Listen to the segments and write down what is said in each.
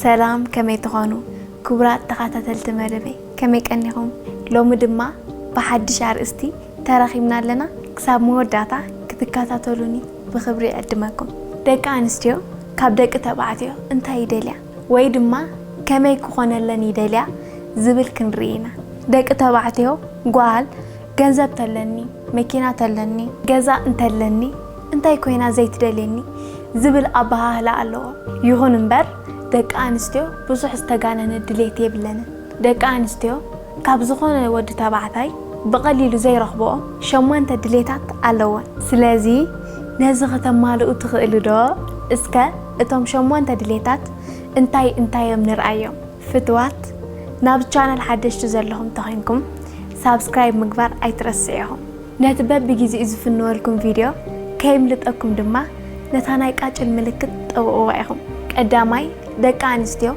ሰላም፣ ከመይ ትኾኑ ክቡራት ተኸታተልቲ መደበይ? ከመይ ቀኒኹም? ሎሚ ድማ ብሓድሽ ኣርእስቲ ተራኺብና ኣለና። ክሳብ መወዳእታ ክትከታተሉኒ ብኽብሪ ይዕድመኩም። ደቂ ኣንስትዮ ካብ ደቂ ተባዕትዮ እንታይ ይደልያ ወይ ድማ ከመይ ክኾነለን ይደልያ ዝብል ክንርኢ ኢና። ደቂ ተባዕትዮ ጓል ገንዘብ ተለኒ፣ መኪና ተለኒ፣ ገዛ እንተለኒ እንታይ ኮይና ዘይትደልየኒ ዝብል ኣበሃህላ ኣለዎ። ይኹን እምበር ደቂ ኣንስትዮ ብዙሕ ዝተጋነነ ድሌት የብለንን። ደቂ ኣንስትዮ ካብ ዝኾነ ወዲ ተባዕታይ ብቐሊሉ ዘይረኽብኦ ሸሞንተ ድሌታት ኣለወን። ስለዚ ነዚ ከተማልኡ ትኽእሉ ዶ? እስከ እቶም ሸሞንተ ድሌታት እንታይ እንታይ እዮም ንርኣዮም። ፍትዋት፣ ናብ ቻነል ሓደሽቲ ዘለኹም ተኾይንኩም ሳብስክራይብ ምግባር ኣይትረስዑ ኢኹም። ነቲ በብግዜኡ ዝፍንወልኩም ቪድዮ ከይምልጠኩም ድማ ነታ ናይ ቃጭል ምልክት ጠውቕዋ ኢኹም። ቀዳማይ፣ ደቂ ኣንስትዮ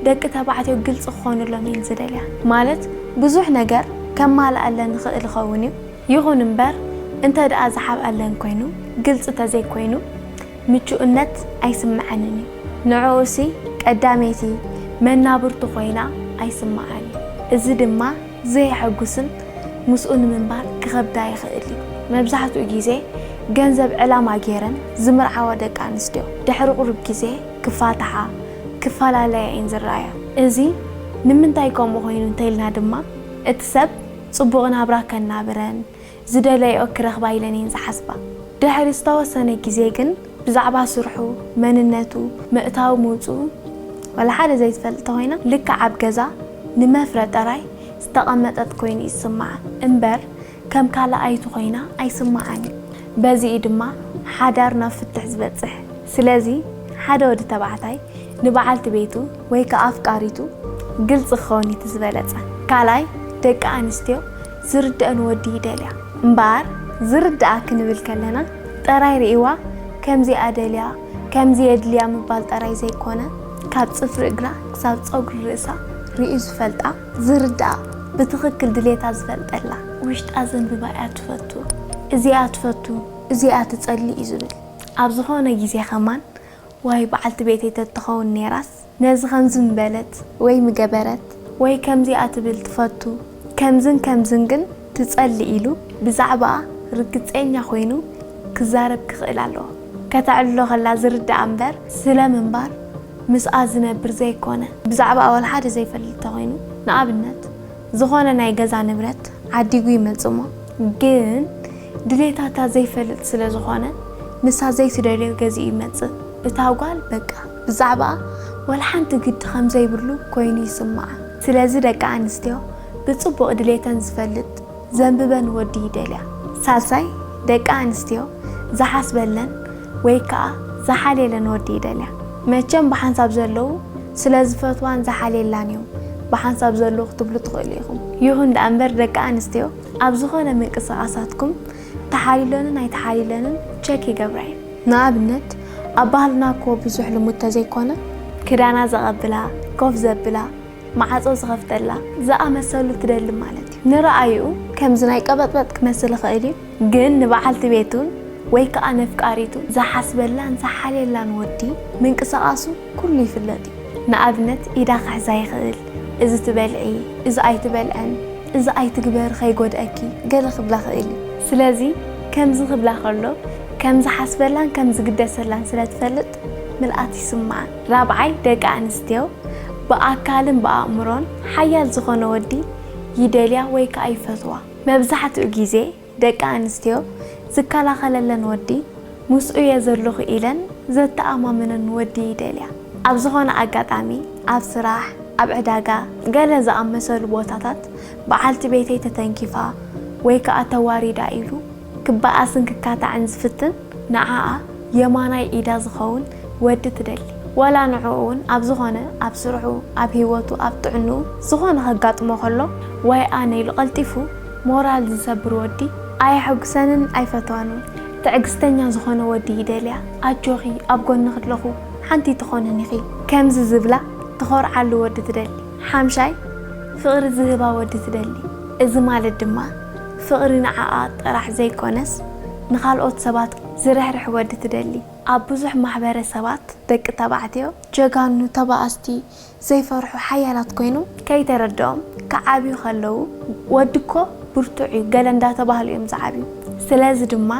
ደቂ ተባዕትዮ ግልፂ ክኾኑሎም እየን ዝደልያ። ማለት ብዙሕ ነገር ከማልኣለን ይኽእል ይኸውን እዩ። ይኹን እምበር እንተ ደኣ ዝሓብኣለን ኮይኑ፣ ግልፂ ተዘይኮይኑ ምቹእነት ኣይስምዐንን እዩ። ንዕኡሲ ቀዳመይቲ መናብርቱ ኮይና ኣይስምዓን እዩ። እዚ ድማ ዘየሐጉስን ምስኡ ንምንባር ክኸብዳ ይኽእል እዩ። መብዛሕትኡ ግዜ ገንዘብ ዕላማ ገይረን ዝምርዓዋ ደቂ ኣንስትዮ ድሕሪ ቁሩብ ግዜ ክፋትሓ፣ ክፈላለያ እየን ዝረኣያ። እዚ ንምንታይ ከምኡ ኮይኑ እንተኢልና ድማ እቲ ሰብ ጽቡቕ ናብራ ከናብረን ዝደለይኦ ክረኽባ ኢለን እየን ዝሓስባ። ድሕሪ ዝተወሰነ ግዜ ግን ብዛዕባ ስርሑ፣ መንነቱ፣ ምእታው ምውፅኡ ዋላ ሓደ ዘይትፈልጥ ተኾይና ልክዕ ኣብ ገዛ ንመፍረ ጥራይ ዝተቐመጠት ኮይኑ ይስምዓ እምበር ከም ካልኣይቲ ኮይና ኣይስምዓን እዩ። በዚኡ ድማ ሓዳር ናብ ፍትሕ ዝበፅሕ። ስለዚ ሓደ ወዲ ተባዕታይ ንበዓልቲ ቤቱ ወይ ከዓ ኣፍቃሪቱ ግልፂ ክኸውን እቲ ዝበለፀ። ካልኣይ፣ ደቂ ኣንስትዮ ዝርድአን ወዲ ይደልያ። እምበኣር ዝርድኣ ክንብል ከለና ጥራይ ርእይዋ ከምዚኣ ደልያ ከምዚ የድልያ ምባል ጥራይ ዘይኮነ ካብ ፅፍሪ እግራ ክሳብ ፀጉሪ ርእሳ ርእዩ ዝፈልጣ ዝርድኣ ብትኽክል ድሌታ ዝፈልጠላ ውሽጣ ዘንብባ እያ ትፈቱ። እዚኣ ትፈቱ እዚኣ ትፀሊ እዩ ዝብል። ኣብ ዝኾነ ግዜ ከማን ዋይ በዓልቲ ቤተይ ተትኸውን ነይራስ ነዚ ከምዚ ምበለት ወይ ምገበረት ወይ ከምዚኣ ትብል ትፈቱ ከምዝን ከምዝን ግን ትጸሊ ኢሉ ብዛዕባኣ ርግጸኛ ኮይኑ ክዛረብ ክኽእል ኣለዎ። ከተዕልሎ ከላ ዝርድኣ እምበር ስለ ምንባር ምስኣ ዝነብር ዘይኮነ ብዛዕባኣ ዋላ ሓደ ዘይፈልጥ ተኾይኑ ንኣብነት ዝኾነ ናይ ገዛ ንብረት ዓዲጉ ይመጽእ እሞ ግን ድሌታታ ዘይፈልጥ ስለ ዝኾነ ንሳ ዘይትደልዮ ገዚኡ ይመጽእ። እታ ጓል በቃ ብዛዕባኣ ዋላ ሓንቲ ግዲ ከም ዘይብሉ ኮይኑ ይስምዓ። ስለዚ ደቂ ኣንስትዮ ብጽቡቕ ድሌተን ዝፈልጥ ዘንብበን ወዲ ይደልያ። ሳልሳይ ደቂ ኣንስትዮ ዝሓስበለን ወይ ከኣ ዝሓልየለን ወዲ ይደልያ። መቸም ብሓንሳብ ዘለዉ ስለ ዝፈትዋን ዝሓልየላን እዮም ብሓንሳብ ዘለዉ ክትብሉ ትኽእሉ ኢኹም። ይኹን ደኣ እምበር ደቂ ኣንስትዮ ኣብ ዝኾነ ምንቅስቓሳትኩም ተሓሊለንን ኣይተሓሊለንን ቸክ ይገብራ እየን። ንኣብነት ኣብ ባህልና እኮ ብዙሕ ልሙድ ተዘይኮነ ክዳና ዘቐብላ፣ ኮፍ ዘብላ፣ ማዕጾ ዝኸፍተላ ዝኣመሰሉ ትደሊ ማለት እዩ። ንረኣይኡ ከምዚ ናይ ቀበጥበጥ ክመስል ይኽእል እዩ፣ ግን ንበዓልቲ ቤቱን ወይ ከኣ ነፍቃሪቱ ዝሓስበላን ዝሓልየላን ወዲ ምንቅስቓሱ ኩሉ ይፍለጥ እዩ። ንኣብነት ኢዳ ክሕዛ ይኽእል፣ እዚ ትበልዒ፣ እዚ ኣይትበልዕን፣ እዚ ኣይትግበር ከይጎድኣኪ ገለ ክብላ ክእል እዩ። ስለዚ ከምዚ ክብላ ከሎ ከም ዝሓስበላን ከም ዝግደሰላን ስለ ትፈልጥ ምልኣት ይስምዓ። ራብዓይ ደቂ ኣንስትዮ ብኣካልን ብኣእምሮን ሓያል ዝኾነ ወዲ ይደልያ ወይ ከኣ ይፈትዋ። መብዛሕትኡ ግዜ ደቂ ኣንስትዮ ዝከላኸለለን ወዲ ምስኡ እየ ዘለኹ ኢለን ዘተኣማምነን ወዲ ይደልያ። ኣብ ዝኾነ ኣጋጣሚ ኣብ ስራሕ፣ ኣብ ዕዳጋ፣ ገለ ዝኣመሰሉ ቦታታት በዓልቲ ቤተይ ተተንኪፋ ወይ ከኣ ተዋሪዳ ኢሉ ክበኣስን ክካታዕን ዝፍትን ንዓኣ የማናይ ኢዳ ዝኸውን ወዲ ትደሊ። ዋላ ንዕኡ እውን ኣብ ዝኾነ ኣብ ስርሑ ኣብ ህይወቱ ኣብ ጥዕንኡ ዝኾነ ከጋጥሞ ከሎ ዋይ ኣነ ኢሉ ቀልጢፉ ሞራል ዝሰብር ወዲ ኣየሐጉሰንን ኣይፈትዋን እውን። ትዕግስተኛ ዝኾነ ወዲ ይደልያ። ኣጆኺ ኣብ ጎንኺ ኣለኹ ሓንቲ ትኾንን ኢኺ ከምዚ ዝብላ ትኾርዓሉ ወዲ ትደሊ። ሓምሻይ ፍቕሪ ዝህባ ወዲ ትደሊ። እዚ ማለት ድማ ፍቕሪ ንዓኣ ጥራሕ ዘይኮነስ ንኻልኦት ሰባት ዝርሕርሕ ወዲ ትደሊ። ኣብ ብዙሕ ማሕበረሰባት ደቂ ተባዕትዮ ጀጋኑ፣ ተባኣስቲ፣ ዘይፈርሑ ሓያላት ኮይኖም ከይተረድኦም ክዓብዩ ከለዉ፣ ወዲ እኮ ብርቱዕ እዩ ገለ እንዳተባህሉ እዮም ዝዓብዩ። ስለዚ ድማ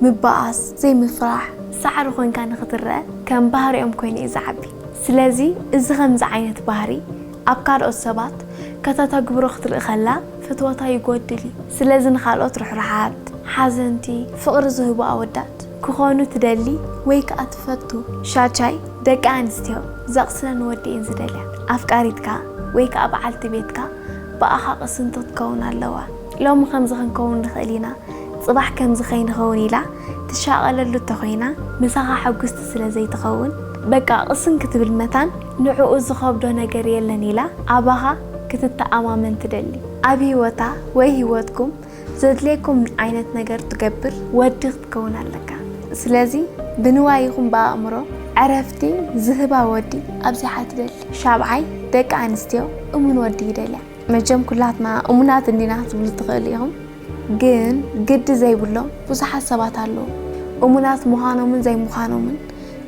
ምባኣስ፣ ዘይምፍራሕ፣ ሳዕሪ ኮይንካ ንኽትረአ ከም ባህሪኦም ኮይኑ እዩ ዝዓቢ። ስለዚ እዚ ከምዚ ዓይነት ባህሪ ኣብ ካልኦት ሰባት ከተተግብሮ ክትርኢ ከላ ፍትወታ ይጎድል እዩ። ስለዚ ንኻልኦት ርሕሩሓት፣ ሓዘንቲ፣ ፍቕሪ ዝህቡ ኣወዳት ክኾኑ ትደሊ ወይ ከኣ ትፈቱ? ሻቻይ፣ ደቂ ኣንስትዮ ዘቕስነን ወዲ እየን ዝደልያ። ኣፍቃሪትካ ወይ ከኣ በዓልቲ ቤትካ ብኣኻ ቅስንቲ ክትከውን ኣለዋ። ሎሚ ከምዚ ክንከውን ንኽእል ኢና፣ ጽባሕ ከምዚ ከይንኸውን ኢላ ትሻቐለሉ እንተኾይና፣ ምሳኻ ሕጉስቲ ስለ ዘይትኸውን፣ በቃ ቅስን ክትብል መታን ንዕኡ ዝኸብዶ ነገር የለን ኢላ ኣባኻ ክትተኣማመን ትደሊ። ኣብ ህይወታ ወይ ህይወትኩም ዘድልየኩም ዓይነት ነገር ትገብር ወዲ ክትከውን ኣለካ። ስለዚ ብንዋይ ይኹን ብኣእምሮ ዕረፍቲ ዝህባ ወዲ ኣብዚሓ ትደሊ። ሻብዓይ፣ ደቂ ኣንስትዮ እሙን ወዲ ይደልያ። መቸም ኩላትና እሙናት እንዲና ክትብሉ ትኽእሉ ኢኹም፣ ግን ግዲ ዘይብሎም ብዙሓት ሰባት ኣለዉ። እሙናት ምዃኖምን ዘይምዃኖምን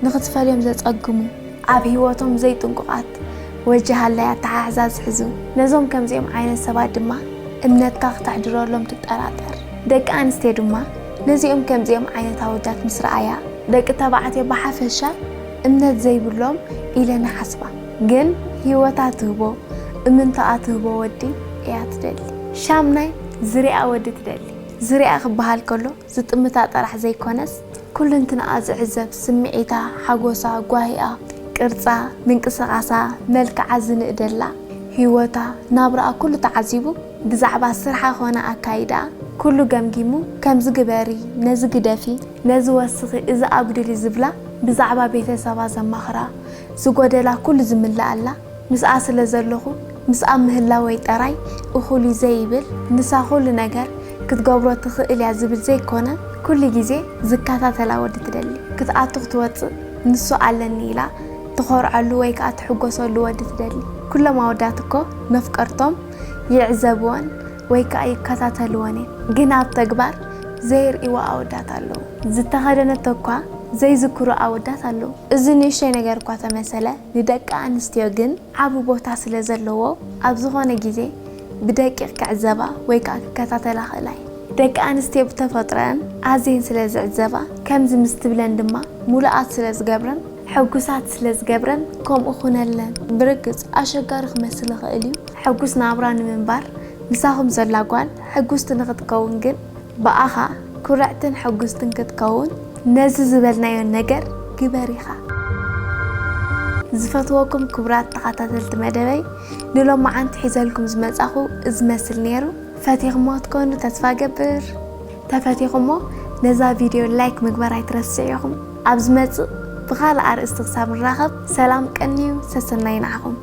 ንኽትፈልዮም ዘጸግሙ፣ ኣብ ህይወቶም ዘይጥንቁቓት ወጀሃላይ ኣተሓሕዛ ዝሕዙ። ነዞም ከምዚኦም ዓይነት ሰባት ድማ እምነትካ ክተሕድረሎም ትጠራጠር። ደቂ ኣንስትዮ ድማ ነዚኦም ከምዚኦም ዓይነት ኣወዳት ምስ ረኣያ፣ ደቂ ተባዕትዮ ብሓፈሻ እምነት ዘይብሎም ኢለን ይሓስባ። ግን ህይወታ ትህቦ፣ እምንታኣ ትህቦ ወዲ እያ ትደሊ። ሻምናይ፣ ዝርኣ ወዲ ትደሊ። ዝርኣ ክበሃል ከሎ ዝጥምታ ጥራሕ ዘይኮነስ፣ ኩልንትናኣ ዝዕዘብ፣ ስምዒታ፣ ሓጎሳ፣ ጓሂኣ፣ ቅርጻ፣ ምንቅስቓሳ፣ መልክዓ ዝንእደላ፣ ህይወታ፣ ናብራኣ ኩሉ ተዓዚቡ፣ ብዛዕባ ስርሓ ኮነ ኣካይዳኣ ኩሉ ገምጊሙ፣ ከምዚ ግበሪ፣ ነዚ ግደፊ፣ ነዚ ወስኺ፣ እዚ ኣጉድሊ ዝብላ፣ ብዛዕባ ቤተሰባ ዘማኽራ፣ ዝጎደላ ኩሉ ዝምልኣላ፣ ምስኣ ስለ ዘለኹ፣ ምስኣ ምህላወይ ጥራይ እኹል እዩ ዘይብል፣ ንሳ ኩሉ ነገር ክትገብሮ ትኽእል እያ ዝብል ዘይኮነ፣ ኩሉ ግዜ ዝከታተላ ወዲ ትደሊ። ክትኣቱ ክትወጽእ ንሱ ኣለኒ ኢላ ትኾርዐሉ ወይ ከኣ ትሕጎሰሉ ወዲ ትደሊ። ኩሎም ኣወዳት እኮ መፍቀርቶም ይዕዘብወን ወይ ከኣ ይከታተልወን እዮም። ግን ኣብ ተግባር ዘይርእይዋ ኣወዳት ኣለዉ። ዝተኸደነቶ እኳ ዘይዝክሩ ኣወዳት ኣለዉ። እዚ ንእሽተይ ነገር እኳ ተመሰለ፣ ንደቂ ኣንስትዮ ግን ዓቢ ቦታ ስለ ዘለዎ፣ ኣብ ዝኾነ ግዜ ብደቂቕ ክዕዘባ ወይ ከኣ ክከታተላ ክእላ እየን። ደቂ ኣንስትዮ ብተፈጥሮኣን ኣዝየን ስለ ዝዕዘባ፣ ከምዚ ምስ ትብለን ድማ ምሉኣት ስለ ዝገብረን፣ ሕጉሳት ስለ ዝገብረን፣ ከምኡ ኩነለን። ብርግጽ ኣሸጋሪ ክመስል ይኽእል እዩ። ሕጉስ ናብራ ንምንባር ምሳኹም ዘላ ጓል ሕጉስቲ ንኽትከውን ግን፣ ብኣኻ ኩርዕትን ሕጉስትን ክትከውን ነዚ ዝበልናዮ ነገር ግበር ኢኻ። ዝፈትወኩም ክቡራት ተኸታተልቲ መደበይ፣ ንሎማዓንቲ ሒዘልኩም ዝመጻኹ እዚ መስል ነይሩ። ፈቲኽሞ ትኮኑ ተስፋ ገብር። ተፈቲኽሞ ነዛ ቪድዮ ላይክ ምግባር ኣይትረስዑ ኢኹም። ኣብ ዝመጽእ ብኻልእ ኣርእስቲ ክሳብ ንራኸብ፣ ሰላም ቀንዩ፣ ሰሰናዩ ንዓኹም።